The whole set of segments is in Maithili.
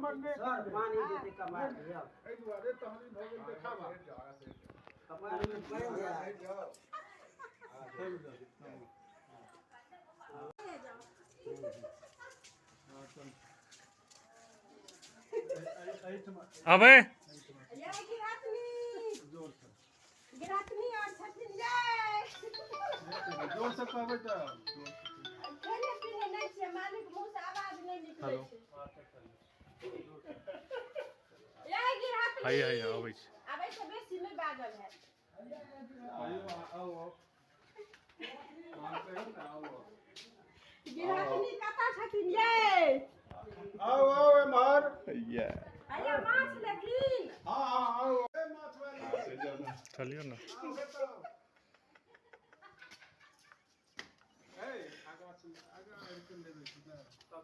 नंबर नहि सर पानी देते कमार दियो एहि दुआरे तहन भऽ गेल देखाबा कपार में पानि जाय। अबे गिरातनी और छथिन जय जोर से कहबै तऽ खेले पीने नहि छियै मालिक मुँह से आवाज नहि निकलै छै। जय गिरातनी। हाय हाय अबै छै। आब एहिसँ बेसी नहि बाजल हैत। आउ आउ गिरातनी कतऽ छथिन यै? आउ आउ एम्हर। अया माछ लेथिन। हाँ हाँ आउ ए माछ वाली। चलियौ ने।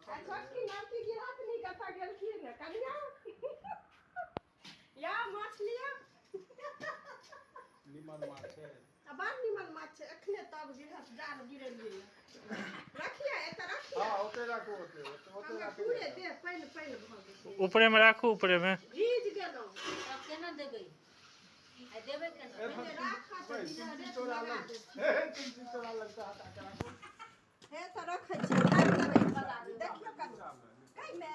आ छोटकी नवकी गिरातनी कतऽ गेलखिन कनिया? या माछ लिअ। निमन माछ छै। आ बड़ निमन माछ छै। एखने तब गिरहत जाल गिरेलियै। रखिए एतऽ रखिए। हाँ ओते राखू ओते ओते हमरा राखू। पूरे देह पानि पानि भऽ गेल। ऊपरे में राखू ऊपरे में। भीज गेलहुँ। तब केना देबै? आ देबै केना? पहिले राखऽ तऽ तुलसी रेट चोरा लगा लग देब। हे तुलसी चोरा लगता हटा के राखू। हे तऽ रखै छी। देखियौ कनि। कैमे?